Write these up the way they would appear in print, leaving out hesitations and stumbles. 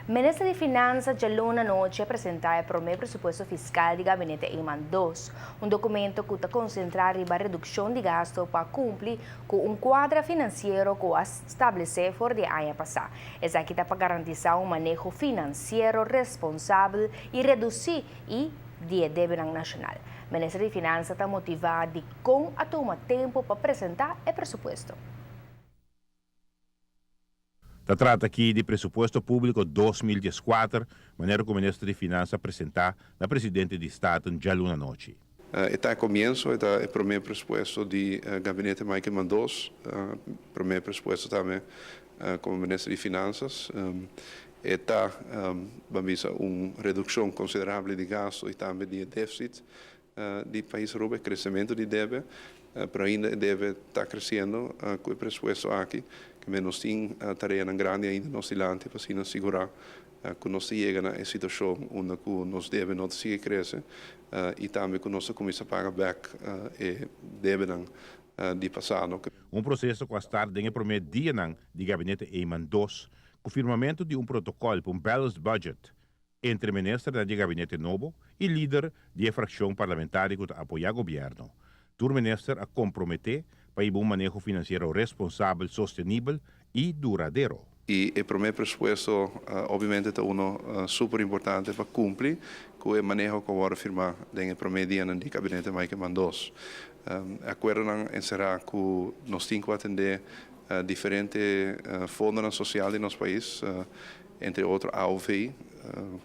Minister di Finansa djaluna anochi a presentá e promé presupuesto fiskal di Gabinete Eman 2, un dokumento ku ta konsentrá riba redukshon di gastu pa kumpli ku un kuadra finansiero ku a stablesé for di aña pasá. Esaki ta pa garantisá un maneho finansiero responsabel i redusí e di e debenan nashonal. Minister di Finansa ta motivá dikon a tuma tempu pa presentá e presupuesto. Ta trata aki di presupuesto públiko 2014, manera ku minister di Finansa a presentá na presidente di Staten djaluna anochi. E ta komienso, e ta e promé presupuesto di gabinete Mike Eman 2, promé presupuesto tambe komo minister di Finansa. E ta, ban bisa, un redukshon konsiderabel di gastu i tambe di défisit di pais Aruba, e kresementu di debe, pero ainda e debe ta kresiendo ku e presupuesto aki, ke men nos tin tareanan grandi ainda nos dilanti pa asina sigurá ku nos ta yega na e situashon unda ku nos debe no ta sigui krese i tambe ku nos ta kuminsá paga bèk e debenan di pasado. Un proseso ku a start den e promé dianan di gabinete Eman 2, ku firmamentu di un protokòl pa un balanced budget entre ministernan di gabinete nobo i lider di e frakshon parlamentario ku ta apoyá gobièrnu. Tur minister a komprometé pa hiba un maneho finansiero responsabel, sostenibel i duradero. I e promé presupuesto obviamente ta uno super importante pa kumpli ku e maneho ku a wòrdu firmá den e promé dianan di gabinete Mike Eman 2. E akuerdonan enserá ku nos tin ku atendé diferente fondonan sosial di nos pais, entre otro AOV.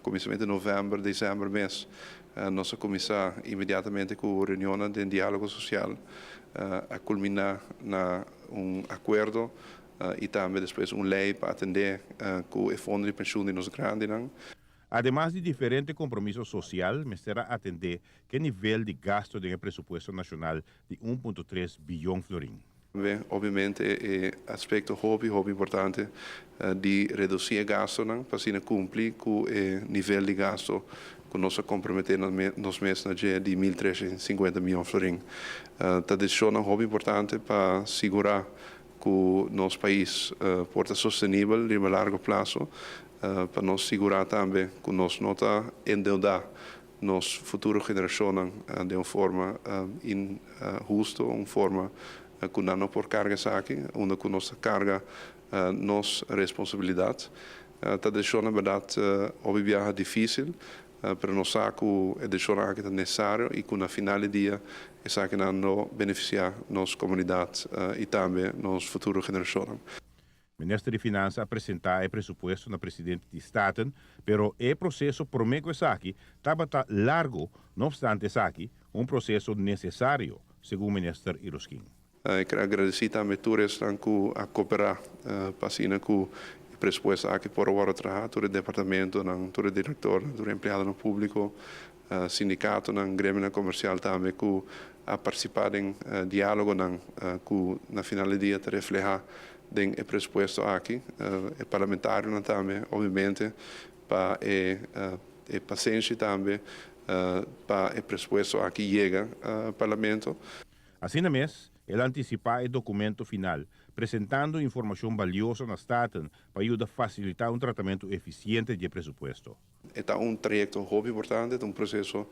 Kuminsamentu di novèmber, desèmber mes nos a kuminsá inmediatamente ku reunionnan den diálogo sosial, a kulminá na un akuerdo i tambe despues un lei pa atendé ku e fondo di penshun di nos grandinan. Ademas di diferente kompromiso sosial, mester a atendé ku e nivel di gastu den e presupuesto nashonal di 1.3 bion florin. Obviamente e aspekto hopi hopi importante di redusí e gastunan pa asina kumpli ku e nivel di gastu ku nos a komprometé nos mes na dje di 1350 mion florin. Ta desishonnan hopi importante pa sigurá ku nos pais por ta sostenibel riba largo plaso, pa nos sigurá tambe ku nos no ta endeudá nos futuro generashonnan den un forma inhusto, un forma ku nan no por karga esaki, unda ku nos ta karga nos responsabilidat. Ta desishonnan bèrdat hopi biaha difísil, pero nos sa ku e desishonnan aki ta nesesario i ku na final di dia esakinan lo benefisiá nos komunidat i tambe nos futuro generashonnan. Minister di Finansa a presentá e presupuesto na presidente di Staten, pero e proseso promé ku esaki tabata largu, no opstante esaki, un proseso nesesario, segun minister Yrausquin. Mi kere agradesí tambe tur esnan ku a koperá pa asina ku e presupuesto aki por a wòrdu trahá, tur e departamentonan, tur e direktornan, tur e empleadonan públiko, sindikatonan, gremionan komersial tambe ku a partisipá den diálogonan ku na final di dia ta reflehá den e presupuesto aki. E parlamentarionan tambe, obviamente, pa e e pasenshi tambe pa e presupuesto aki yega Parlamento. Asina mes, el a antisipá e dokumento final, presentando informashon balioso na Staten pa yuda fasilitá un tratamentu efisiente di e presupuesto. E ta un trayekto hopi importante, ta un proseso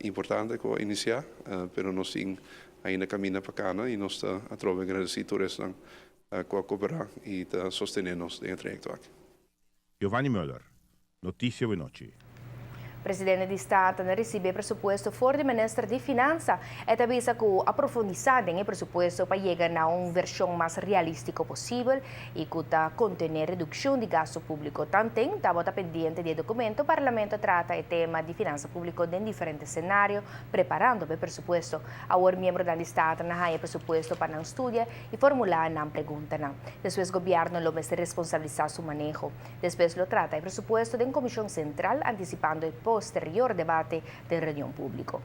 importante ku a inisiá, pero nos tin ainda kaminda pa kana i nos ta atrobe agradesí tur esnan ku a koperá i ta sostené nos den e trayekto aki. Giovanni Muller, Notisia Awenochi. Presidente di Staten a risibí e presupuesto for di minister di Finansa. E ta bisa ku a profundisá den e presupuesto pa yega na un vershon mas realístiko posibel i ku ta kontené redukshon di gastu públiko. Tanten tabata pendiente di e dokumento, Parlamento a trata e tema di finansa públiko den diferente senario, preparando pa e presupuesto. Awor miembronan di Staten a haña e presupuesto pa nan studia i formulá nan preguntanan. Despues gobièrnu lo mester responsabilisá su maneho. Despues lo trata e presupuesto den Komishon Sentral antisipando e posterior debate den reunion públiko.